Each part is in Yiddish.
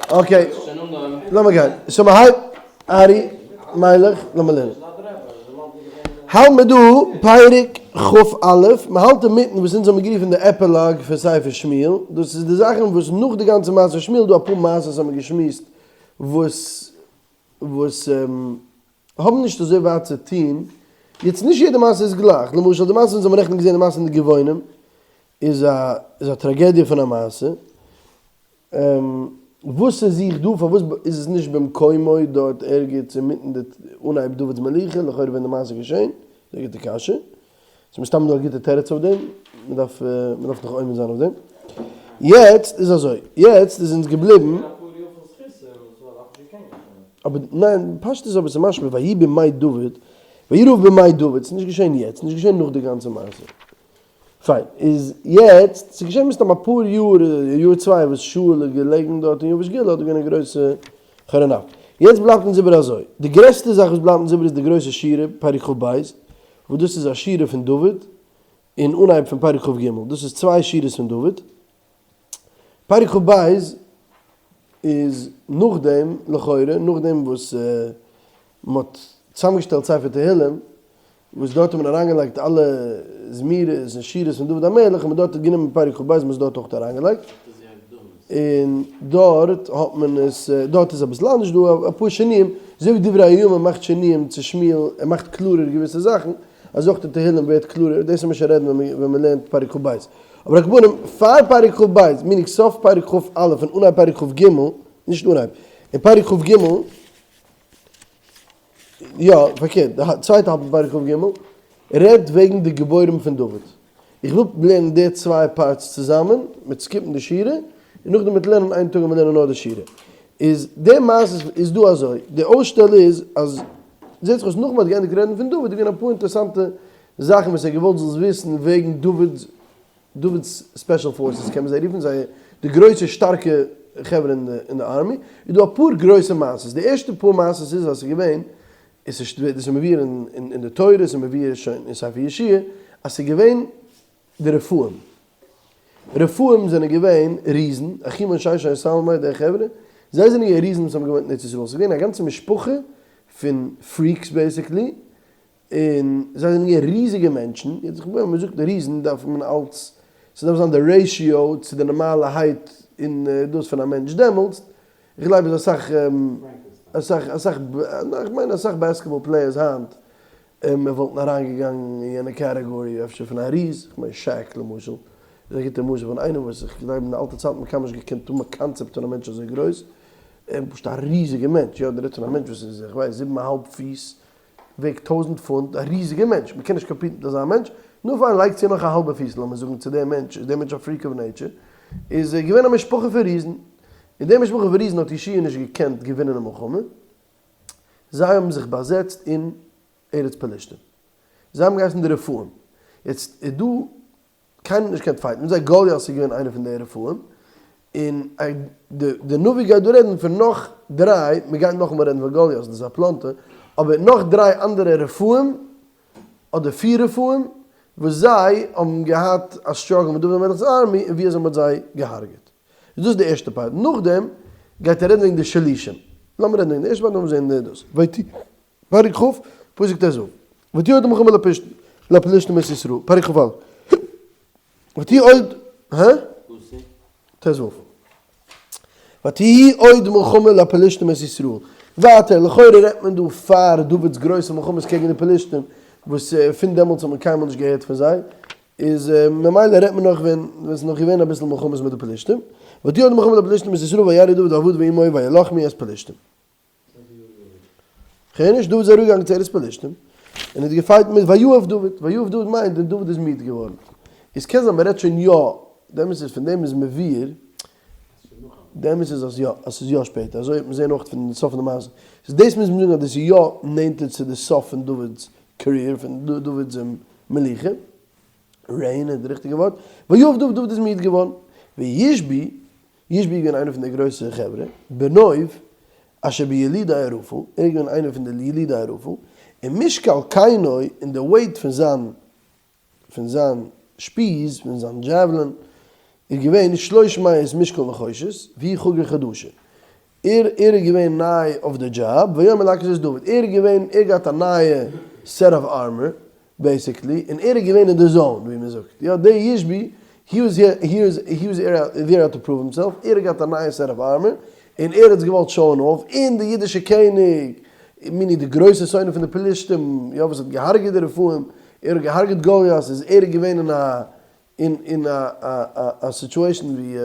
Okay, לאמיר גיין. So מ'הייבט, ארי, מיילעך, לאמיר לערנען. האלט מיר דא פרק כ"א, מ'האלט אינמיטן וואס אונז האבן גערופן די epilogue פון ספר שמואל, דאס איז די זאכן וואס נאך די גאנצע מעשה שמואל, דא אפאר מעשות האבן מיר געשמועסט וואס וואס האבן נישט אזוי ווייט צו טון, יעצט נישט יעדע מעשה איז גלייך, למשל די מעשה וואס אונז האבן נעכטן געזען די מעשה אין די גבעונים איז א איז א טראגעדיע פון א מעשה, וואס איז זיך דא פארוואס איז עס נישט במקומו דארט ערגעץ אינמיטן די אנהייב דוד'ס מלוכה לכאורה ווען די מעשה איז געשען, זייער גוטע קשיא, ס'איז מסתם דא א גוטע תירוץ אויף דעם, מ'דארף מ'דארף נאך עומד זיין אויף דעם. יעצט איז אזוי, יעצט איז אונז געבליבן. אבער ניין, פשטות אבער ס'איז משמע ויהי בימי דוד, ויהי רעב בימי דוד, ס'איז נישט געשען יעצט, נישט געשען נאך די גאנצע מעשה. פיין, איז יעצט, ס'איז געשען מסתם אפאר יאר, א יאר צוויי וואס שאול איז געלעגן דארט אין יבש גלעד, איז געווען א גרויסע חרון אף. יעצט בלייבט אונז איבער אזוי, די גרעסטע זאך וואס בלייבט אונז איבער איז די גרויסע שירה, פרק כ"ב, וואס דאס איז א שירה פון דוד, און אנהייב פון פרק כ"ג, דאס איז צוויי שירות פון דוד. פרק כ"ב איז נאכדעם, לכאורה, נאכדעם וואס מען האט צוזאמגעשטעלט ספר תהילים, וואס דארט האט מען אריינגעלייגט אלע זמירות און שירות פון דוד המלך, האט מען דארט גענומען פרק כ"ב און עס דארט אויך אריינגעלייגט, און דארט האט מען עס, דארט איז אביסל אנדערש, דא אפאר שינויים, אזוי ווי דברי הימים מאכט שינויים צו שמואל, ער מאכט קלארער געוויסע זאכן, אזוי אויך די תהילים ווערט קלארער, דאס וועל מיר שוין רעדן ווען מען לערנט פרק כ"ב. אבער על כל פנים, פאר פרק כ"ב, meaning סוף פרק כ"א און אנהייב פרק כ"ג, נישט אנהייב, אין פרק כ"ג, יא, פארקערט, די צווייטע האלב פון פרק כ"ג רעדט וועגן די גיבורים פון דוד. איך וויל לערנען די צוויי parts צוזאמען, מיט skip ן די שירה, און נאכדעם מיט לערנען איין טאג און מיר לערנען נאר די שירה. איז די מעשה איז דא אזוי, די אויסשטעל איז אז, זעט זיך אויס נאך מ'האט געענדיגט רעדן פון דוד איז געווען אפאר אינטערעסאנטע זאכן וואס ער האט געוואלט זאלסט וויסן וועגן דוד, דוד'ס special forces קען מען זיי רופן, זיי די גרויסע שטארקע חברה אין די army, איז דא אפאר גרויסע מעשות, די ערשטע פאר מעשות איז אז ס'איז געווען, עס איז דאס איז מבואר אין די תורה, עס איז מבואר שוין אין ספר יהושע, אז ס'איז געווען די רפאים, רפאים זענען געווען ריזן, אחימן ששי און תלמי די חברה, זיי זענען געווען ריזן וואס האבן געוואוינט אין ארץ ישראל, ס'איז געווען א גאנצע משפחה פון freaks basically, און זיי זענען געווען ריזיגע מענטשן, יעצט איך ווען מ'זאגט ריזן דארף מען אלץ, ס'דארף זיין די ratio צו די נארמאלע height און דאס פון א מענטש דעמאלטס, איך גלייב אז אסאך אסאך אסאך איך מיין אסאך basketball players היינט וואלטן אריינגעגאנגען אין יענע category אפשר פון א ריז, איך מיין שעק למשל איז א גוטע משל פון איינעם וואס איך גלייב אין די אלטע צייטן מ'קען נישט געקענט האבן א קאנצעפט פון א מענטש אזוי גרויס, פשוט א ריזיגע מענטש, יא דו רעדסט פון א מענטש וואס איז איך ווייס זיבן אהאלב פיס וועגט טויזענט פונט, א ריזיגער מענטש, מען קען נישט compete ן מיט אזא מענטש, נו פיין לייג צו נאך א האלבע פיס לאמיר זאגן צו דעם מענטש, איז דער מענטש א freak of nature, איז געווען א משפחה פון ריזן, און די משפחה פון ריזן האט יהושע נישט געקענט געווינען א מלחמה, זיי האבן זיך באזעצט אין ארץ פלשתים, זיי האבן געהייסן די רפאים, יעצט איז דא קיינער האט נישט געקענט fight ן מיט זיי, גוליית איז געווען איינער פון די רפאים, און די נביא גייט דא רעדן פון נאך דריי, מען גייט נאכאמאל רעדן פון גוליית, דאס איז א פלונטר, אבער נאך דריי אנדערע רפאים, אדער פיר רפאים, וואס זיי האבן געהאט א struggle מיט דוד המלך'ס army, און ווי אזוי מען האט זיי געהארגעט. איז דאס די ערשטע part, נאכדעם גייט ער רעדן וועגן די שלישים, לאמיר רעדן וועגן די ערשטע part, נאכדעם זעהן דאס. פרק כ', פסוק ט"ו, ותהי עוד מלחמה לפלשתים את ישראל, פרק כ"א, ותהי עוד, הא? ט"ו, ותהי עוד מלחמה לפלשתים את ישראל, ווייטער, לכאורה רעדט מען דא פאר דוד'ס גרויסע מלחמות קעגן די פלשתים, וואס פון דעמאלטס האט מען קיינמאל נישט געהערט פון זיי, איז ממילא רעדט מען נאך ווען ווען ס'איז נאך געווען אביסל מלחמות מיט די פלשתים, ותהי עוד מלחמה לפלשתים את ישראל וירא דוד ועבדיו עמו וילחמו את פלשתים. כ'הער נישט, דוד איז אראפגעגאנגען צו ארץ פלשתים, און האט גע fight מיט ויעף דוד, ויעף דוד מיינט ווען דוד איז מיד געווארן. איז קען זיין מ'רעדט שוין יא, די אמת איז פון דעם איז מבואר, די אמת איז אז יא, אז ס'איז יא שפעטער, אזוי וועט מען זען אויך פון די סוף פון די מעשה. סאו דאס מוז מען זאגן אז דאס איז יא נענטער צו די סוף פון דוד'ס career, פון דוד'ס מלוכה, reign איז די ריכטיגע ווארט, ויעף דוד, דוד איז מיד געווארן, וישבי, ישבי איז געווען איינער פון די גרויסע חברה, בנוב, אשר בילידי הרפה, ער איז געווען איינער פון די ילידי הרפה, און משקל קינו, און די weight פון זיין, פון זיין שפיז, פון זיין javelin. איז געווען שלוש מאות משקל נחושת, והוא חגור חדשה. ער ער איז געווען ניי אויף די דזשאב, ויאמר להכות את דוד, ער איז געווען, ער האט געהאט א נייע set of armor, basically, און ער איז געווען אין די zone, ווי מען זאגט, יא, דער ישבי, he was he was there out to prove himself, ער האט געהאט א נייע set of armor, און ער האט עס געוואלט show ען אויף, און די אידישע קעניג, meaning די גרויסע שונא פון די פלישתים, יא, וואס האט געהארגעט די רפאים, ער האט געהארגעט גוליית, איז ער איז געווען אין א אין אין א א א situation ווי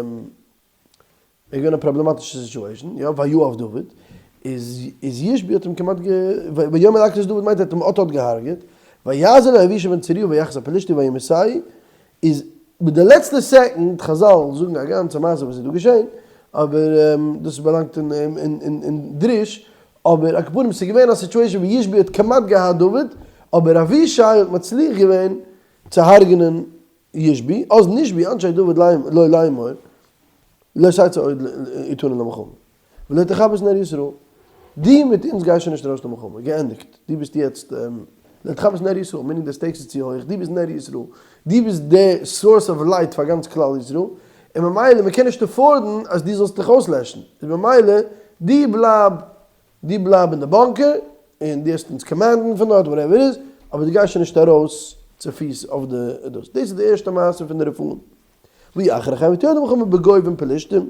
איז געווען א פראבלעמאטישע situation, יא, ויאהב דוד, איז איז ישבי האט אים כמעט גע ויאמר להכות את דוד מיינט ער האט אים אט אט געהארגעט, ויעזר לו אבישי בן צרויה ויך את הפלשתי וימיתהו, איז מיט די לעצטע second, חזל זאגן א גאנצע מעשה וואס איז דא געשען, אבער דאס באלאנגט אין אין אין דרוש, אבער על כל פנים ס'איז געווען א situation ווי ישבי האט כמעט געהאט דוד, אבער אבישי האט מצליח געווען צו הרג'נען ישבי, אז נשבעו אנשי דוד לו לאמור, לא תצא עוד אתנו למלחמה, ולא תכבה את נר ישראל, דו מיט אונז גייסט שוין נישט ארויס למלחמה, געענדיגט, דו ביסט יעצט, לא תכבה את נר ישראל, meaning די stakes איז צו הויך, דו ביסט נר ישראל, דו ביסט די source of light פאר גאנץ כלל ישראל, און ממילא מען קען נישט afford ן אז דו זאלסט דיך אויסלעשן, איז ממילא דו בלייב דו בלייב אין די bunker און דו העסט אונז command ן פון דארט whatever איז, אבער דו גייסט שוין נישט ארויס צופיס אויף די דאס. דאס איז די ערשטע מעשה פון די רפאים. ויהי אחרי כן ותהי עוד מלחמה בגוב עם פלשתים,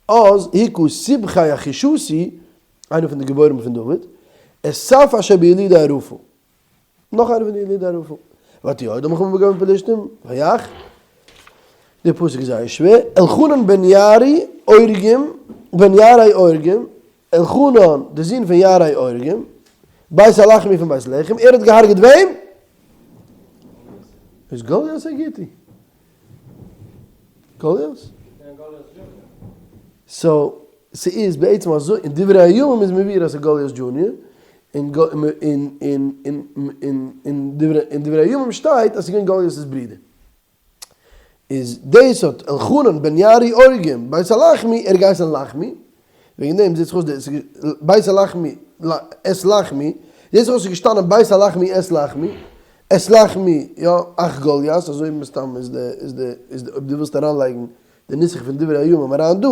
אז הכה סבכי החושתי, איינער פון די גיבורים פון דוד, את סף אשר בילידי הרפה. נאך איינער פון די ילידי הרפה. ותהי עוד מלחמה בגוב עם פלשתים, ויך. די פסוק איז זייער שווער. אלחנן בן יערי אורגים, בן יערי אורגים, אלחנן, דער זון פון יערי אורגים, בית הלחמי פון בית לחם, ער האט געהארגעט וועם? איז גוליית הגיתי. גוליית? so, ס'איז בעצם אזוי, אין דברי הימים איז מבואר אז ס'איז גוליית junior, און אין דברי הימים שטייט אז ס'איז געווען גולית'ס ברודער. איז דאס האט אלחנן בן יערי אורגים בית הלחמי, ער האט געהייסן לחמי, וועגן דעם זעט זיך אויס די בית הלחמי את לחמי, זעט זיך אויס ס'איז געשטאנען בית הלחמי את לחמי, את לחמי יא אח גוליית, אזוי מסתם איז די איז די איז די אויב דו ווילסט אריינלייגן די נוסח פון דברי הימים אריין דא,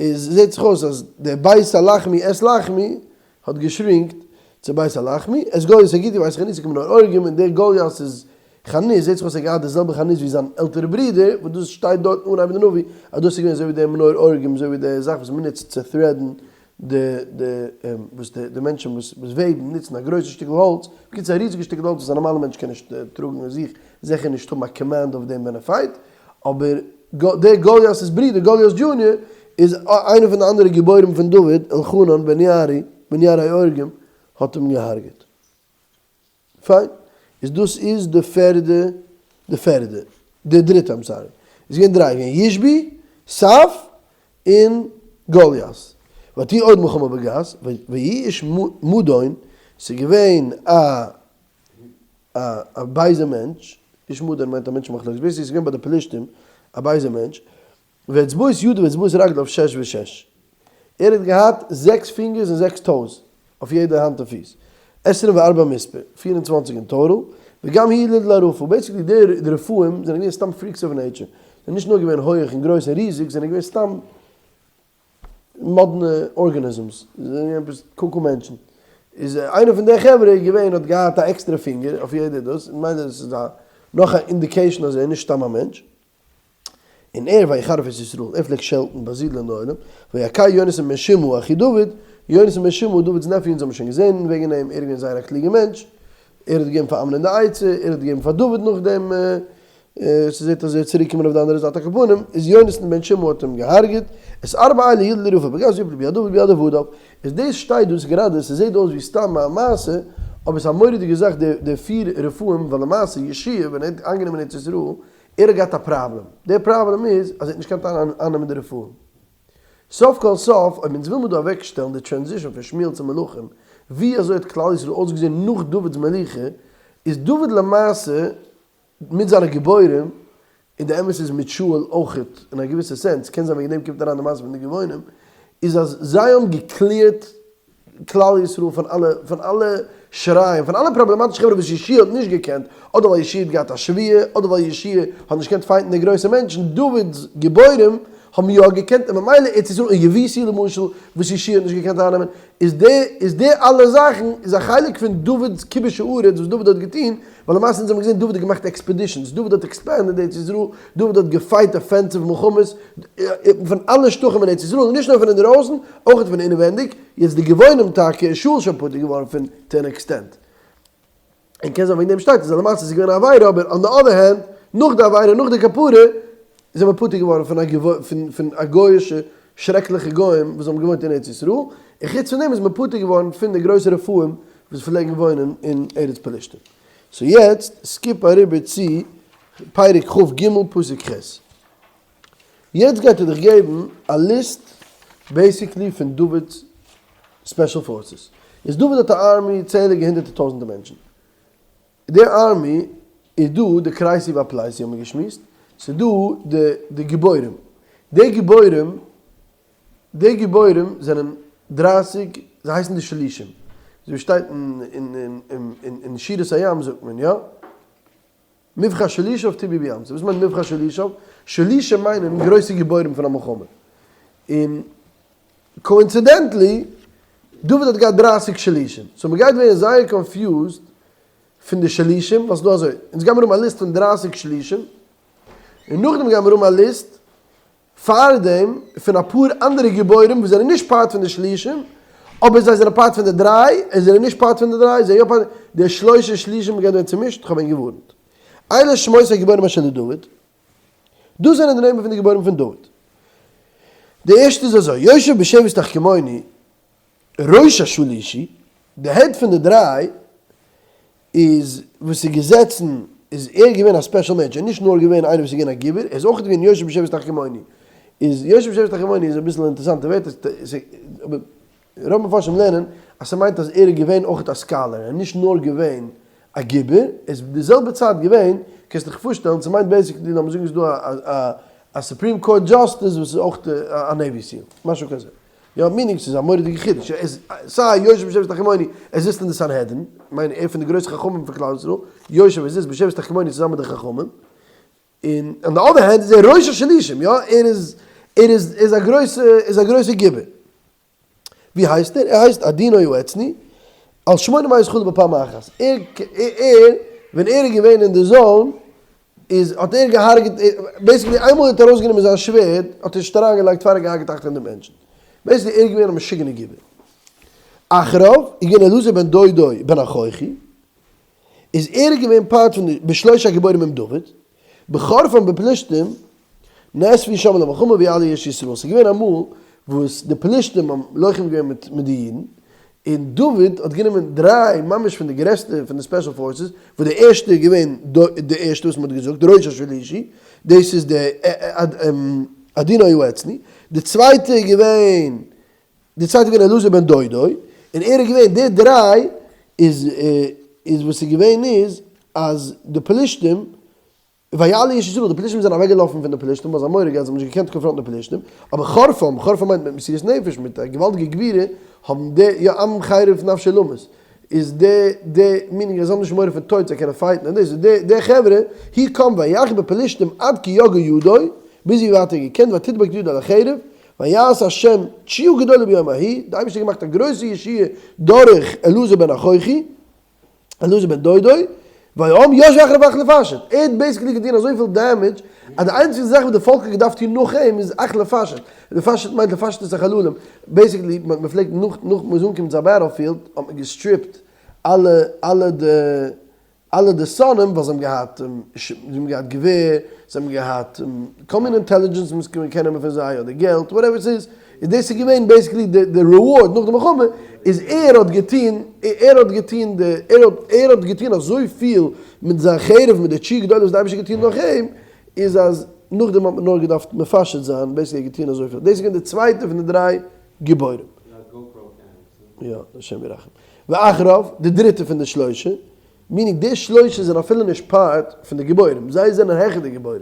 איז זעט זיך אויס אז די בית הלחמי את לחמי האט געשרינקט צו בית הלחמי, את גוליית הגיתי ואת חניתו כמנור אורגים, און דער גוליית איז חנית, זעט זיך אויס ער האט געהאט די זעלבע חנית ווי זיין עלטערע ברודער, וואס דאס שטייט דארט אנהייב אין די נביא, אז דאס איז געווען אזוי ווי דער מנור אורגים, אזוי ווי די זאך וואס מען נוצט צו thread ן די די וואס די די מענטשן וואס וואס וועבן נוצן א גרויסע שטיקל האלץ, בקיצור א ריזיגע שטיקל האלץ וואס א נארמאלע מענטש קען נישט טראגן אויף זיך, זיכער נישט האבן א command אויף דעם ווען ער fight, אבער דער גולית'ס ברודער גוליית junior איז איינער פון די אנדערע גיבורים פון דוד, אלחנן בן יערי, בן יערי אורגים, האט אים געהארגעט. פיין. איז דאס איז די פערדע, די פערדע, די דריטע I'm sorry. איז געווען דריי, געווען ישבי, סף, און גוליית. ותהי עוד מלחמה בגת, ויהי איש מדון, ס'איז געווען א א בייזע מענטש, איש מדון מיינט א מענטש מחלוקת, basically ס'איז געווען ביי די פלישתים א בייזע מענטש, ואצבעות ידו ואצבעות רגליו שש ושש, ער האט געהאט זעקס פינגערס און זעקס toes אויף יעדע האנט און פיס, עשרים וארבע מספר, 24 אין total, וגם הוא יליד לרפה, basically די רפאים זענען געווען סתם freaks of nature, זענען נישט נאר געווען הויעך און גרויס און ריזיג, זענען געווען סתם מאדנע organisms, זענען געווען עפעס קוקו מענטשן, איז איינער פון די חברה איז געווען האט געהאט א עקסטערע פינגער אויף יעדע דאס, ממילא דאס איז א נאך א indication אז ער איז נישט סתם א מענטש. און ער ויחרף את ישראל, ער פלעגט שעלטן, באזידלען די עולם, ויכה יונתן בן שמעה אחי דוד, יונתן בן שמעה דוד'ס nephew אונז האבן שוין געזען וועגן אים, ער איז געווען זייער א קלוגער מענטש, ער האט געגעבן פאר אמנון די עצה, ער האט געגעבן פאר דוד נאכדעם, ס'זעט אז ער איז צוריק געקומען אויף די אנדערע זייט על כל פנים, איז יונתן בן שמעה האט אים געהארגעט, את ארבע אלה ילדו רפה בגת ויפלו ביד דוד וביד עבדיו, איז דאס שטייט דא, ס'גראדע ס'זעט אויס ווי סתם א מעשה, אבער ס'איז א מורא'דיגע זאך די פיר רפאים, ווייל למעשה יהושע ווען ער האט איינגענומען ארץ ישראל, ער האט געהאט א פראבלעם, די פראבלעם איז אז ער האט נישט געקענט אייננעמען די רפאים. סוף כל סוף, אויב אונז וויל מיר דא אוועק שטעלן די transition פון שמואל צו מלכים, ווי אזוי האט כלל ישראל אויסגעזען נאך דוד'ס מלוכה, איז דוד למעשה מיט זיינע גיבורים, און די אמת איז מיט שאול אויכעט אין א געוויסע sense, קען זיין וועגן דעם קומט אריין די מעשה פון די גבעונים, איז אז זיי האבן גע clear ט כלל ישראל פון אלע פון אלע. שרייען, פון אלע פראבלעמאטישע חברה וואס יהושע האט נישט געקענט, אדער ווייל יהושע האט געהאט א שבועה, אדער ווייל יהושע האט נישט געקענט fight ן די גרויסע מענטשן, דוד'ס גיבורים האבן יא געקענט און ממילא ארץ ישראל און יבוסי למשל וואס יהושע האט נישט געקענט אייננעמען, איז די איז די אלע זאכן איז א חלק פון דוד'ס כיבוש הארץ וואס דוד האט געטון, ווייל למעשה אונז האבן געזען דוד האט געמאכט expeditions, דוד האט expanded ארץ ישראל, דוד האט גע fight offensive מלחמות פון אלע שטחים אין ארץ ישראל, און נישט נאר פון אינדערויסן, אויך פון אינעווענדיג, יעצט די גבעונים טאקע איז שאול שוין פטור געווארן פון to an extent. און קען זיין וועגן דעם שטייט עס אז למעשה איז עס געווען א עבירה אבער on the other hand נאך די עבירה נאך די כפרה זענען מיר פטור געווארן פון א פון פון א גוי'אישע שרעקליכע גוים וואס האבן געוואוינט אין ארץ ישראל און חוץ פון דעם איז מען פטור געווארן פון די גרויסע רפאים וואס פלעגן וואוינען אין ארץ פלשתים. so יעצט skip אריבער צו פרק כ"ג פסוק ח'. יעצט גייט ער דיך געבן א list basically פון דוד'ס special forces. איז דוד האט א army צענדליגע הונדערטער טויזענטער מענטשן. די army איז דא די כרתי והפלתי האבן מיר געשמועסט, ס'איז דא די די גיבורים. די גיבורים די גיבורים זענען דרייסיג, זיי הייסן די שלישים. אזוי ווי שטייט אין אין אין שירת הים זאגט מען יא. מבחר שלישיו טבעו בים סוף. וואס מיינט מבחר שלישיו? שלישים מיינען גרויסע גיבורים פון א מלחמה. און coincidentally, דוד האט געהאט דרייסיג שלישים. so מ'גייט ווערן זייער confused פון די שלישים, ווייל ס'דא אזוי, אונז גיימיר האבן א list פון דרייסיג שלישים, און נאכדעם גיימיר האבן א list פארדעם פון אפאר אנדערע גיבורים וואס זענען נישט part פון די שלישים, אבער זיי זענען part פון די דריי, און זענען נישט part פון די דריי, זענען יא part, די שלושה שלישים גייט ווערן צומישט, כ'האב ענק געווארנט. אלה שמות הגיבורים אשר לדוד, דאס זענען די נעמען פון די גיבורים פון דוד. די ערשטע איז אזוי, יושב בשבת תחכמוני, ראש השלישי, די head פון די דריי, איז וואס איז געזעצן איז ער געווען א special מענטש, ער איז נישט נאר געווען איינער וואס איז געווען א גיבור, ער איז אויך געווען יושב בשבת תחכמוני. איז יושב בשבת תחכמוני איז אביסל אינטערעסאנטע ווערטער, אבער רוב מפרשים לערנען אז ס'מיינט אז ער איז געווען אויך א scholar, ער איז נישט נאר געווען א גיבור, ער איז די זעלבע צייט געווען, קענסט דיך פארשטעלן, ס'מיינט basically לאמיר זאגן ס'איז דא א Supreme Court justice וואס איז אויך א Navy SEAL, משהו כזה. יא, meaning ס'איז א מורא'דיגע חידוש, ער איז סיי יושב בשבת תחכמוני, ער זיצט אין די סנהדרין, כ'מיין ער פון די גרויסע חכמים פון כלל ישראל, יושב ער זיצט בשבת תחכמוני צוזאמען מיט די חכמים, און on the other hand איז ער ראש השלישים, יא, ער איז ער איז איז א גרויסע איז א גרויסע גיבור. ווי הייסט ער? ער הייסט עדינו העצני, על שמונה מאות חלל בפעם האחת, ער ער ווען ער איז געווען אין די zone איז האט ער געהארגעט, basically איינמאל ער האט ארויסגענומען זיין שווערד האט ער נישט אריינגעלייגט פאר ער האט געהארגעט 800 מענטשן. basically ער איז געווען א משוגענע גיבור. אחריו איז געווען אלעזר בן דודו בן אחוכי, איז ער איז געווען part פון די בשלושה הגיבורים עם דוד, בחרפם בפלישתים נאספו שם למלחמה ויעלו איש ישראל, ס'איז געווען אמאל וואס די פלישתים האבן לוחם געווען מיט מיט די אידן, און דוד האט גענומען דריי ממש פון די גרעסטע פון די special forces, וואס די ערשטע איז געווען די ערשטע וואס מ'האט געזאגט ראש השלישי, דאס איז די עדינו העצני, די צווייטע איז געווען די צווייטע איז געווען אלעזר בן דודו, און ער איז געווען די דריי איז איז וואס איז געווען איז אז די פלישתים ויעלו איש ישראל, די פלישתים זענען אוועקגעלאפן פון די פלישתים ווייל זיי האבן מורא געהאט, זיי האבן נישט געקענט confront ן די פלישתים, אבער חרפם, חרפם מיינט מיט מסירות נפש, מיט א געוואלדיגע גבורה, האבן די, יא עם חרף נפשו למות, איז די, די, meaning אז זיי האבן נישט מורא פון טויט, זיי קענען fight ן, און דאס איז די, די חברה, הוא קם ויך בפלישתים עד כי יגע ידו, ביז ווי ווייט ער האט געקענט, ותדבק ידו אל החרב, ויעש השם תשועה גדולה ביום ההוא, די אייבערשטער האט געמאכט א גרויסע ישועה דורך אלעזר בן אחוכי, אלעזר בן דודו, והעם ישבו אחריו אך לפשט, ער האט basically געטון אזויפיל damage, אז די איינציגסטע זאך וואס די פאלק האט געדארפט טון נאך אים איז אך לפשט, לפשט מיינט לפשט את החללים, basically מען פלעגט נאך נאך מען איז אנגעקומען צו א battlefield האט מען גע strip ט אלע אלע די אלע די שונאים ווייל זיי האבן געהאט זיי האבן געהאט געווער, זיי האבן געהאט כל מיני intelligence וואס מען קען נעמען פון זיי אדער געלט whatever ס'איז, און דאס איז געווען basically די די reward נאך די מלחמה, איז ער האט געטון ער האט געטון די ער האט ער האט געטון אזויפיל מיט זיין חרב מיט די תשועה גדולה וואס די אייבערשטער האט געטון נאך אים, איז אז נאכדעם האט מען נאר געדארפט מפשט זיין, basically ער האט געטון אזויפיל, דאס איז געווען די צווייטע פון די דריי גיבורים. יא, השם ירחם. ואחריו, די דריטע פון די שלושה, meaning די שלושה זענען אפילו נישט part פון די גיבורים, זיי זענען העכער די גיבורים,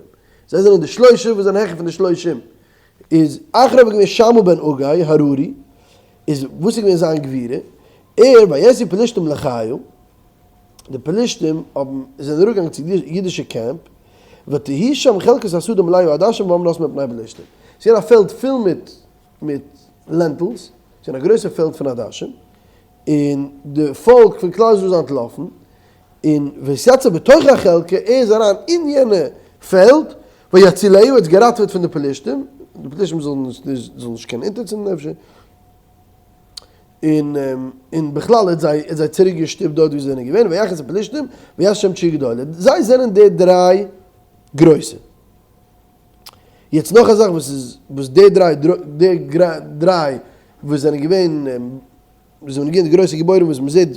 זיי זענען די שלושה וואס זענען העכער פון די שלושים, איז אחריו איז געווען שמא בן אגי הררי, איז וואס איז געווען זיין גבורה? ער, ויאספו פלשתים לחיל, די פלשתים האבן זענען אראפגעגאנגען צו די אידישע קעמפ, ותהי שם חלקת השדה מלאה עדשים והעם נס מפני פלשתים. ס'איז געווען א פעלד פול מיט מיט lentils, ס'איז געווען א גרויסע פעלד פון עדשים, און די פאלק פון כלל ישראל איז אנטלאפן, און ויתיצב בתוך החלקה, ער איז אריין אין יענע פעלד, ויצילהו, ער האט עס געראטעוועט פון די פלשתים, די פלשתים זאלן נישט קענען אונטערצינדן אפשר. און און בכלל האט זיי האט זיי צוריק געשטופט דארט ווי זיי זענען געווען, ויך את הפלשתים ויעש שם תשועה גדולה, זיי זענען די דריי גרויסע. יעצט נאך א זאך וואס איז וואס די דריי די דריי וואס זענען געווען וואס זענען געווען די גרויסע גיבורים וואס מען זעט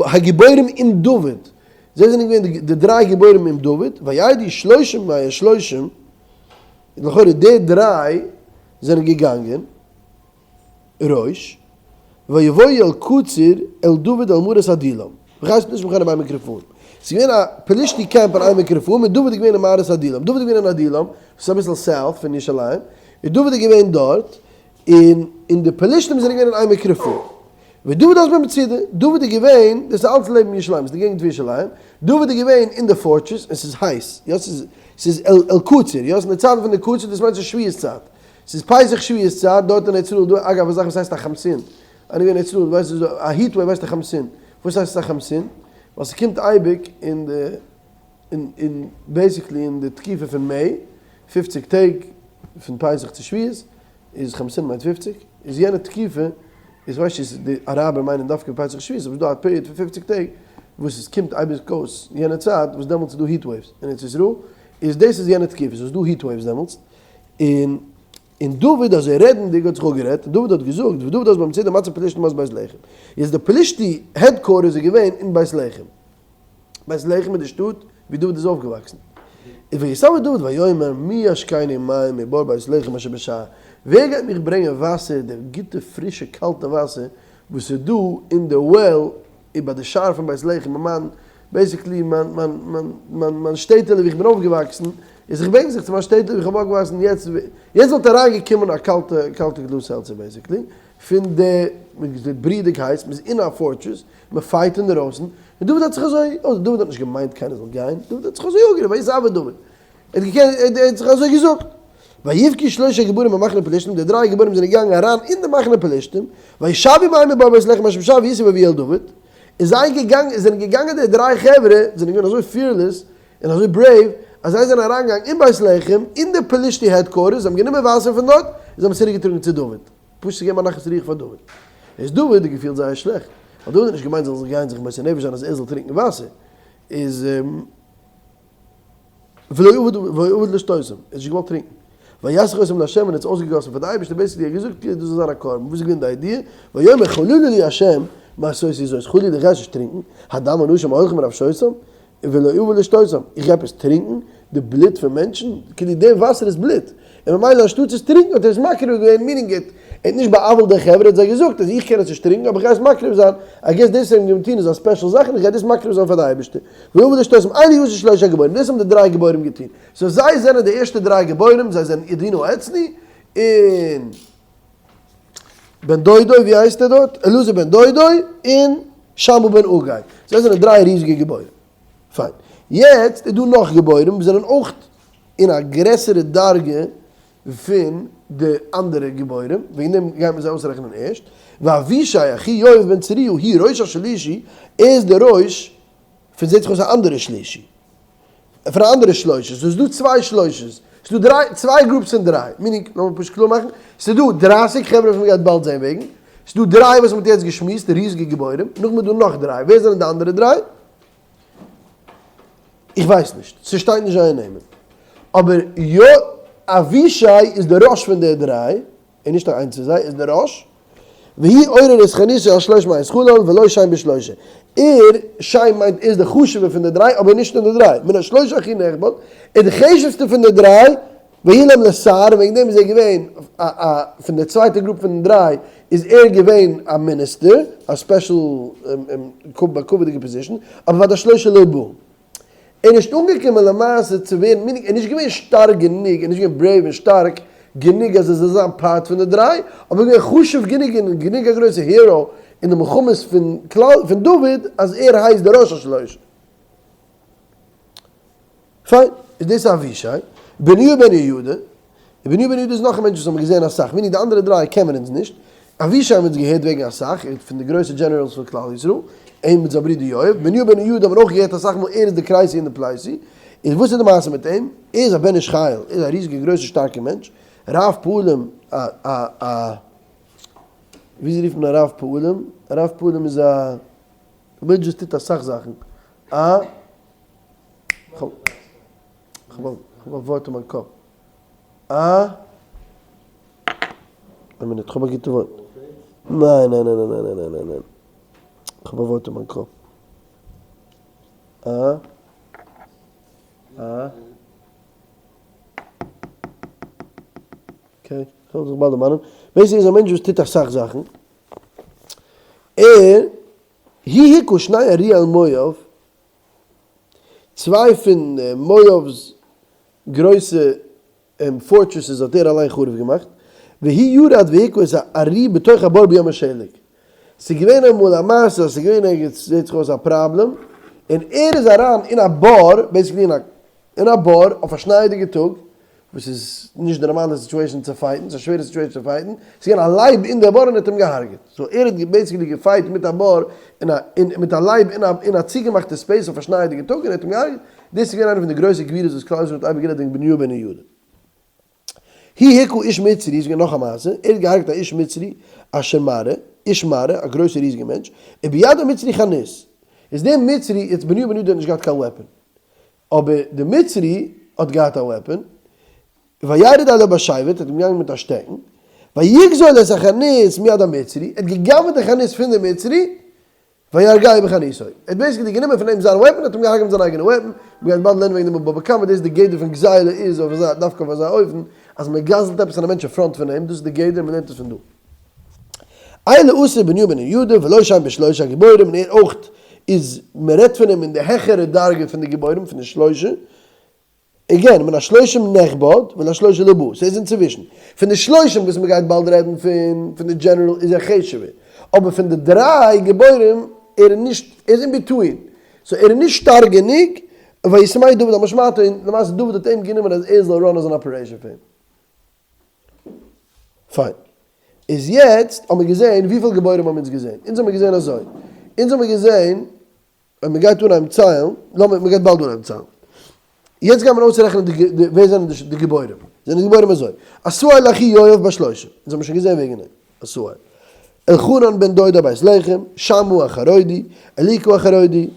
הגיבורים עם דוד, זיי זענען געווען די דריי גיבורים עם דוד, וירדו שלושים מהשלושים, לכאורה די דריי זענען געגאנגען. ראש, ויבואו אל קציר אל דוד אל מערת עדולם, וכעת פלישתים מחנה בעמק רפאים. ס'איז געווען א פלישתי קעמפ אין עמק רפאים און דוד איז געווען אין מערת עדולם. דוד איז געווען אין עדולם, וואס איז אביסל south פון ירושלים, און דוד איז געווען דארט, און און די פלישתים זענען געווען אין עמק רפאים. ודוד אז במצודה, דוד איז געווען, דאס איז אלץ לעבן ירושלים, ס'איז די געגנט פון ירושלים, דוד איז געווען אין די fortress, און ס'איז הייס, יא ס'איז ס'איז אל קציר, יא ס'איז אין די צייטן פון די קציר, דאס מיינט ס'איז שבועות צייט, ס'איז פסח שבועות צייט דארט אין ארץ ישראל איז דא אגב א זאך וואס הייסט א חמסין, איינער געווען אין ארץ ישראל ווייסט איז דא א heat wave הייסט א חמסין, וואס הייסט עס א חמסין? ווייל ס'קומט אייביג אין די אין אין basically אין די תקופה פון May, פופציג טעג פון פסח צו שבועות איז חמסין מיינט פופציג, איז יענע תקופה איז ווייסט נישט צו די אראבער מיינען דווקא פסח שבועות אבער ס'איז דא א period פון פופציג טעג וואס עס קומט אייביג אויס יענע צייט וואס דעמאלטס איז דא heat waves אין ארץ ישראל איז דאס איז יענע תקופה ס'איז דא heat waves דעמאלטס און און דוד אזוי רעדנדיג האט זיך אפגערעדט, און דוד האט געזאגט, ודוד אז במצודה מצב פלשתים אז בית לחם. איז די פלשתי headquarters איז געווען אין בית לחם. בית לחם איז די שטאט ווי דוד איז אויפגעוואקסן. און ויתאוה דוד ויאמר מי ישקני מים מבור בית לחם אשר בשער, ווער גייט מיך ברענגען וואסער, די גוטע פרישע קאלטע וואסער וואס איז דא אין די well איבער די שער פון בית לחם אין מיין basically מיין מיין מיין מיין מיין שטעטעלע ווי איך בין אויפגעוואקסן, איז איך בענק זיך צו מיין שטעטעלע ווי איך האב אויפגעוואקסן יעצט יעצט וואלט אריין געקומען א קאלטע קאלטע גלאז seltzer basically פון די מ'איז בריעדיג הייס מ'איז אין א fortress מ'פייט אינדערויסן און דוד האט זיך אזוי אוי דוד האט נישט געמיינט קיינער זאל גיין דוד האט זיך אזוי אפגערופן ויתאוה דוד ער האט געקענט ער האט זיך אזוי געזאגט. ויבקעו שלשה גיבורים במחנה פלשתים, די דריי גיבורים זענען געגאנגען אריין אין די מחנה פלשתים, וישאבו מים מבור בית לחם אשר בשער וישאו ויביאו אל דוד, און זיי געגאנגען, זענען געגאנגען די דריי חברה, זענען געווען אזוי fearless און אזוי brave, אז זיי זענען אריינגעגאנגען אין בית לחם, אין די פלשתי headquarters, זיי האבן גענומען וואסער פון דארט, און זיי האבן עס צוריקגעטראגן צו דוד, פשוט צו געבן א נחת רוח פאר דוד. איז דוד האט געפילט זייער שלעכט, ווייל דוד האט נישט געמיינט זאל זיך גיין זיך מוסר נפש זיין אז ער זאל טרינקען וואסער, איז. ולא עבד ולא עבד לשתותם, ער האט נישט געוואלט טרינקען. ויסך אותם לה' און ער האט עס אויסגעגאסן פאר די אייבערשטער, basically ער האט געזאגט כאילו דאס זאל זיין א קרבן, וואס איז געווען די idea? ויאמר חלילה לי ה' מעשותי זאת, חלילה איך גיי עס נישט טרינקען, הדם אנשים ההולכים בנפשותם, ולא עבד לשתותם, איך גיי עפעס טרינקען די בלוט פון מענטשן, כאילו די וואסער איז בלוט, און ממילא אנשטאטס עס טרינקען האט ער עס מקריב געווען, meaning ער האט נישט בא'עוול'ט די חברה, ער האט זיי געזאגט אז איך קען עס נישט טרינקען אבער איך גיי עס מקריב זיין, I guess דאס האבן געטון איז א special זאך און איך גיי דאס מקריב זיין פאר די אייבערשטער. ולא לשתותם אלו עשו שלשה גיבורים, דאס האבן די דריי גיבורים געטון, so זיי זענען די ערשטע דריי גיבורים, זיי זענען עדינו העצני, און בן דודו, ווי הייסט ער דארט? אלעזר בן דודו, און שמה בן אגא, זיי זענען דריי ריזיגע גיבורים. פיין. יעצט איז דא נאך גיבורים וואס זענען אויך אין א גרעסערע דרגה פון די אנדערע גיבורים, וועגן דעם גייט מען זיי אויסרעכענען ערשט, ואבישי אחי יואב בן צרויה הוא ראש השלישי, ער איז דער ראש פון זעט זיך אויס א אנדערע שלישי, פון א אנדערע שלושה, ס'איז דא צוויי שלושות, ס'איז דא דריי, צוויי groups פון דריי, meaning, לאמיר פשוט קלאר מאכן, ס'איז דא דרייסיג חברה וואס מ'גייט באלד זען וועגן, ס'איז דא דריי וואס מ'האט יעצט געשמועסט, די ריזיגע גיבורים, נאכדעם איז דא נאך דריי, ווער זענען די אנדערע דריי? איך ווייס נישט, ס'שטייט נישט זייער נעמען. אבער יא אבישי איז די ראש פון די דריי, און נישט איינס פון זיי, איז די ראש. והוא עורר את חניתו על שלש מאות חלל ולא שם בשלושה. ער, שם מיינט ער איז די חשוב'ער פון די דריי, אבער נישט אין די דריי. מן השלושה הכי נכבד, ער איז די חשוב'סטע פון די דריי, ויהי להם לשר, און וועגן דעם איז ער געווען א א פון די צווייטע group פון די דריי איז ער געווען א מיניסטער, א special בכבוד'יגע position, אבער ועד השלושה לא בא. ער איז נישט אנגעקומען למעשה צו ווערן meaning, ער איז נישט געווען שטארק גענוג, ער איז נישט געווען brave און שטארק גענוג אז ער זאל זיין part פון די דריי, אבער ער איז געווען חשוב גענוג און גענוג א גרויסע hero. אין די מלחמות פון כלל פון דוד אז ער הייסט דער ראש השלושה. פיין, איז דאס אבישי, בניהו בן יהוידע, בניהו בן יהוידע איז נאך א מענטש וואס האבן געזען אסאך, meaning די אנדערע דריי קען מען אונז נישט, אבישי האבן אונז געהערט וועגן אסאך, ער איז פון די גרויסע generals פון כלל ישראל, אים מיט זיין ברודער יואב, בניהו בן יהוידע האבן אויך געהערט אסאך מאל ער איז די כרתי און די פלתי, איז וואס איז די מעשה מיט אים? ער איז א בן איש חיל, ער איז א ריזיגער גרויסער שטארקער מענטש, רב פעלים, א א א וויאזוי רופט מען א רב פעלים? א רב פעלים איז א מענטש וואס טוט אסאך זאכן, א. כ'האב א ווארט אין מיין קאפ. א. איין מינוט, כ'האב א גוטע ווארט. ניין ניין ניין ניין ניין ניין ניין ניין. כ'האב א ווארט אין מיין קאפ. א. א. okay, כ'וועל זיך באלד דערמאנען. basically איז א מענטש וואס טוט אסאך זאכן. ער, הוא הכה שני אריאל מואב, צוויי פון מואב'ס גרויסע fortresses האט ער אליין חרוב געמאכט, והוא ירד והכה את הארי בתוך הבור ביום השלג. ס'איז געווען אמאל א מעשה אז ס'איז געווען ערגעץ זעט זיך אויס א פראבלעם, און ער איז אריין אין א בור, basically אין א בור אויף א שנייעדיגע טאג, וואס איז נישט די נארמאלע situation צו fight ן, ס'איז א שווערע situation צו fight ן, ס'איז געווען א לייב אין די בור און ער האט אים געהארגעט, so ער האט basically גע fight מיט א בור אין א אין מיט א לייב אין א אין א צוגעמאכטע space אויף א שנייעדיגע טאג און ער האט אים געהארגעט, דאס איז געווען איינע פון די גרויסע גבורות וואס כלל ישראל האט אייביג גערעדט וועגן בניהו בן יהוידע. הוא הכה איש מצרי איז געווען נאך א מעשה, ער האט געהארגעט א איש מצרי אשר מראה, איש מראה, א גרויסע ריזיגע מענטש, וביד המצרי חנית, איז דער מצרי, יעצט בניהו בן יהוידע האט נישט געהאט קיין weapon, אבער די מצרי האט געהאט א weapon, וירד אליו בשבט, האט אים געגאנגען מיט א שטעקן, ויגזול את החנית מיד המצרי, ער האט געגנב'עט די חנית פון די מצרי, ויהרגהו בחניתו, ער האט basically גענומען פון אים זיין weapon, האט אים געהארגעט מיט זיין אייגענע weapon, מ'גייט באלד לערנען וועגן דעם בבא קמא, דאס איז די גדר פון גזילה איז אויף אזא, דווקא אויף אזא אופן, אז מ'גזל'ט עפעס פון א מענטש אין front פון אים, דאס איז די גדר, מ'לערנט עס פון דא. אלה עשה בניהו בן יהוידע ולו שם בשלושה הגיבורים און ער אויך איז מען רעדט פון אים אין די העכערע דרגה פון די גיבורים פון די שלושה, again מן השלושים נכבד ולשלושה לא בא, ס'איז אינצווישן, פון די שלושים וואס מ'גייט באלד רעדן פון, פון די general איז ער חשוב'ער, אבער פון די דריי גיבורים ער איז נישט, ער איז in between, so ער איז נישט שטארק גענוג, וישימהו דוד על משמרתו און למעשה דוד האט אים גענומען אז ער זאל run ען זיין operation פאר אים. פיין. איז יעצט האבן מיר געזען, וויפיל גיבורים האבן אונז געזען? אונז האבן מיר געזען אזוי, אונז האבן מיר געזען, אויב מען גייט אנהייבן ציילן, לאמיר, מען גייט באלד אנהייבן ציילן. יעצט גייען מיר אויסרעכענען די די ווער זענען די די גיבורים. זענען די גיבורים אזוי, עשהאל אחי יואב בשלושה, אונז האבן שוין געזען וועגן אים, עשהאל. אלחנן בן דודו בית לחם, שמעה החרודי, אליקו החרודי,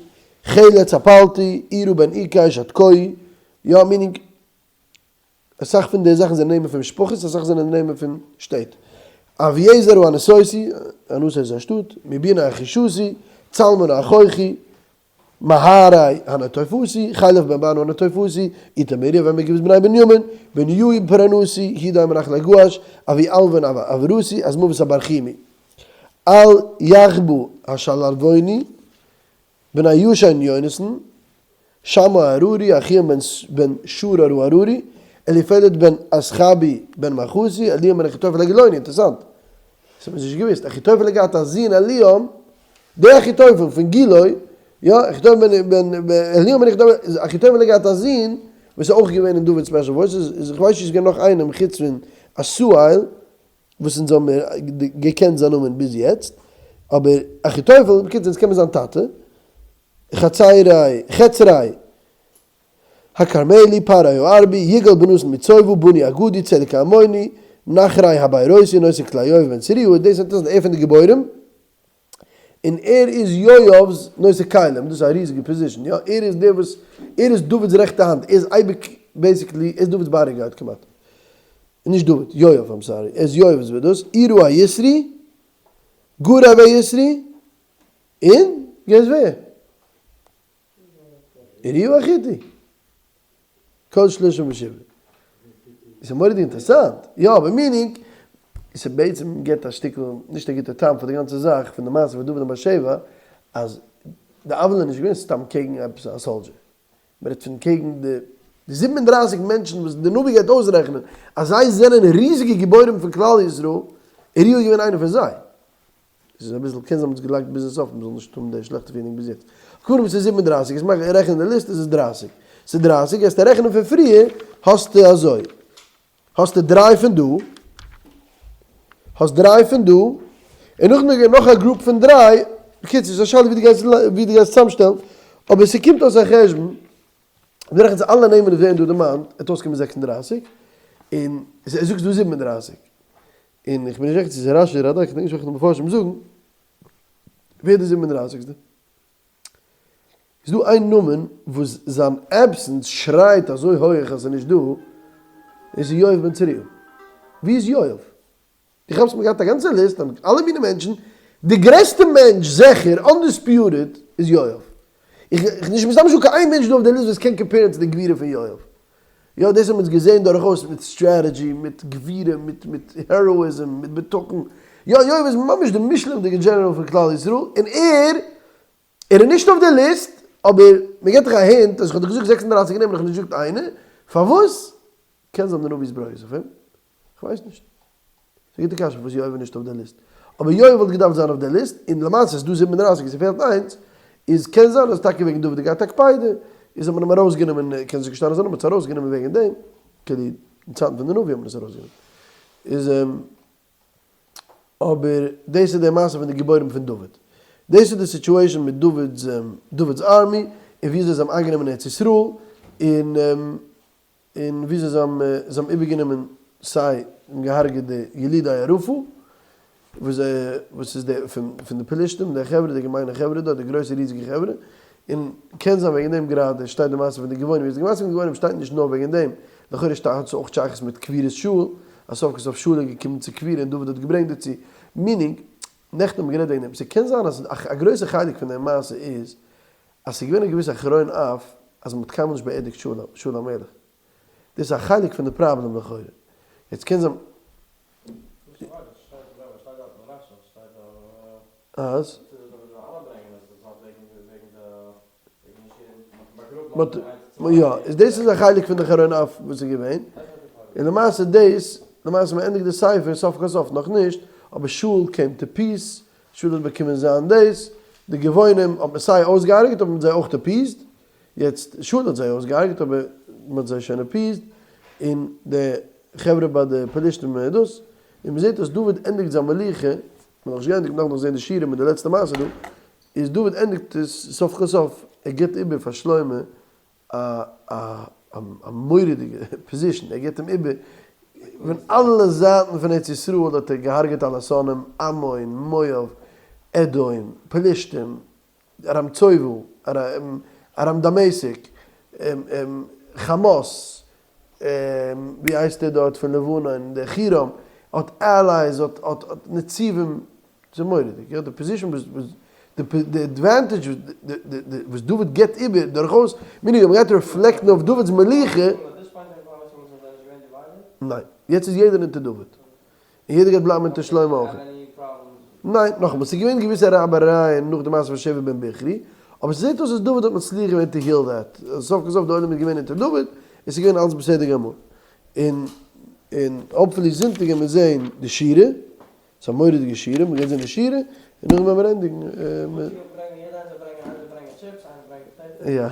חלץ הפלטי, עירא בן עיקש התקועי, יא meaning, אסאך פון די זאכן זענען נעמען פון משפחות, אסאך זענען נעמען פון שטעט. אביעזר הענתותי, ענתות איז א שטאט, מבנה החושתי, צלמון האחוכי, מהרי הנטופתי, חלף בן בענה הנטופתי, איתי בן ריבא מגבעת בני בנימין, בניהו הפרענתי, הדי מנחלי געש, אבי אלבן העברותי, עזמוות הברחימי. אל יחבא השלבוני, בני ישן יונתן, שמע הררי, אחיעם בן שרר הררי, אליפלט בן אסחבי בן מעכתי, אליעם בן אחיתופל הגילוני, אינטערעסאנט, דאס האט מען נישט געוואוסט, אחיתופל האט געהאט א זון אליעם, דער אחיתופל פון גילו, יא, אחיתופל בן, אליעם בן אחיתופל, אחיתופל האט געהאט א זון וואס איז אויך געווען אין דוד'ס special forces, איז איך ווייס נישט צו ס'איז געווען נאך איינעם חוץ פון עשהאל, וואס אונז האבן מיר געקענט זיין נאמען ביז יעצט, אבער אחיתופל, בקיצור אונז קען מיר זיין טאטע, חצרי, חצרי, הכרמלי, פארי הארבי, יגאל בן נתן מצובא, בוני הגדי, צדק העמוני, נחרי הבארותי, נושא כלי יואב בן צרויה, דאס איז ער פון די גיבורים, און ער איז יואב'ס נושא כלים, דאס איז א ריזיגע position, יא, ער איז דער וואס, ער איז דוד'ס רעכטע האנט, ער איז אייביג basically, ער איז דוד'ס bodyguard כמעט, נישט דוד, יואב, I'm sorry, ער איז יואב'ס ווער דאס, עירא היתרי, גרב היתרי, און, guess ווער? אוריה החתי. כל שלושים ושבעה. עס איז מורא'דיג אינטערעסאנט. יא, אבער meaning, עס איז בעצם גיבט א שטיקל, נישט א גוטע טעם פאר די גאנצע זאך פון די מעשה פון דוד און בת שבע, אז די עוולה איז נישט געווען סתם קעגן עפעס א soldier. מען רעדט פון קעגן די 37 מענטשן וואס די נביא גייט אויסרעכענען אז זיי זענען ריזיגע גיבורים פון כלל ישראל, אוריה איז געווען איינער פון זיי. ס'איז אביסל, קען זיין מ'האט עס געלייגט ביזן סוף מ'זאל נישט האבן די שלעכטע feeling ביז יעצט. קודם ס'איז 37, יעצט מאך רעכן די ליסט עס איז 30. ס'איז 30, גייסטו רעכענען פון פריער, האסטו אזוי. האסטו דריי פון דא, האסט דריי פון דא, און נאכדעם איז געווען נאך א group פון דריי, בקיצור ס'איז א שאלה ווי דו גייסט ווי דו גייסט צוזאמשטעלן, אבער ס'קומט אויס א חשבון, דו רעכנסט אלע נעמען וואס ווערן דא דערמאנט, וועט אויסקומען 36, און זאגסט דא 37, און איך בין נישט זיכער צו ס'איז רשי אדער רדק, איך דענק נישט וועלכע די מפרשים זאגן, ווער די 37'סטע? איז דא איין נאמען וואס זיין absence שרייט אזוי הויעך אז ס'איז נישט דא, דאס איז יואב בן צרויה. ווי איז יואב? דו כאפסט מ'האט געהאט א גאנצע ליסט און אלע מיני מענטשן, די גרעסטע מענטש זיכער undisputed איז יואב. איך נישט מסתם נישטא קיין איין מענטש דא אויף די ליסט וואס קען compare ן צו די גבורה פון יואב. יא דאס האבן אונז געזען דורכאויס מיט strategy, מיט גבורה, מיט מיט heroism, מיט בטחון. יא יואב איז ממש די מושלם'דיגע general פון כלל ישראל, און ער ער איז נישט אויף די ליסט, אבער מען געט דיך א hint אז איך האב דיר געזאגט 36 נעמען איך האב נישט געזאגט איינער, פארוואס? קען זיין די נביא איז ברוגז אויף אים, איך ווייס נישט. ס'איז א גוטע קשיא פארוואס יואב איז נישט אויף די ליסט. אבער יואב וואלט געדארפט זיין אויף די ליסט, און למעשה איז דא 37 און ס'פעלט איינס, איז קען זיין אז טאקע וועגן דוד האט געהאט א קפידה, איז האט מען אים ארויסגענומען, קען זיך געשטאנען זיין נאמען, מ'האט עס ארויסגענומען וועגן דעם, כאילו אין צייטן פון די נביא האט מען עס ארויסגענומען. איז אבער דאס איז די מעשה פון די גיבורים פון דוד. דאס איז די situation מיט דוד'ס דוד'ס army, און וויאזוי זיי האבן איינגענומען ארץ ישראל, און און וויאזוי זיי האבן זיי האבן איבערגענומען סיי און געהארגעט די ילידי הרפה, וואס וואס איז די פון פון די פלישתים, די חברה, די געמיינע חברה דארט, די גרויסע ריזיגע חברה, און קען זיין וועגן דעם גראדע שטייט די מעשה פון די גבעונים, די מעשה פון די גבעונים שטייט נישט נאר וועגן דעם, לכאורה שטייט האט עס אויך שייכות מיט קבורת שאול, אז סוף כל סוף שאול איז געקומען צו קבורה און דוד האט געברענגט דערצו, meaning, נעכטן האבן מיר גערעדט וועגן דעם, ס'קען זיין אז א גרויסע חלק פון די מעשה איז אז ס'איז געווען א געוויסע חרון אף אז מ'האט קיינמאל נישט באערדיגט שאול המלך. דאס איז א חלק פון די פראבלעם לכאורה. יעצט קען זיין. אז? יא, איז דאס איז א חלק פון די חרון אף וואס איז געווען. און למעשה דאס, למעשה מ'ענדיגט די ספר סוף כל סוף נאכנישט, אבער שאול came to peace, שאול האט באקומען זיין דאס, די גבעונים האט מען סיי אויסגעהארגעט אבער מען האט זיי אויך appeased, יעצט שאול האט זיי אויסגעהארגעט אבער מען האט זיי שוין appeased, און די חברה ביי די פלישתים און דאס, און מען זעט אז דוד ענדיגט זיין מלוכה, מען האט נאכנישט געענדיגט, נאך נאך זען די שירה מיט די לעצטע מעשה דא, איז דוד ענדיגט עס סוף כל סוף, ער גיבט איבער פאר שלמה א א א מורא'דיגע position, ער גיבט אים איבער פון אלע זייטן פון ארץ ישראל האט ער געהארגעט אלע שונאים, עמון, מואב, אדום, פלישתים, ארם צובא, ארם דמשק, חמאס, ווי הייסט ער דארט פון לבנון, דער חירם, האט allies, האט האט נציבים, ס'איז מורא'דיג, יא, די position וואס וואס די advantage וואס דוד גיבט איבער דורכאויס, meaning אויב מ'גייט reflect ן אויף דוד'ס מלוכה, ניין, יעצט איז יעדער אונטער דוד, און יעדער גייט בלייבן אונטער שלמה אויך. ניין, נאכאמאל, ס'איז געווען געוויסע רייבערייען נאך די מעשה פון שבע בן בכרי, אבער ס'זעט אויס אז דוד האט מצליח געווען to heal that, סוף כל סוף די עולם איז געווען אונטער דוד, און ס'איז געווען אלעס בסדר גמור. און און hopefully זונטאג גייט מען זען די שירה, ס'איז א מורא'דיגע שירה, מ'גייט זען די שירה, און נאכדעם וועלן מיר ענדיגן. יא.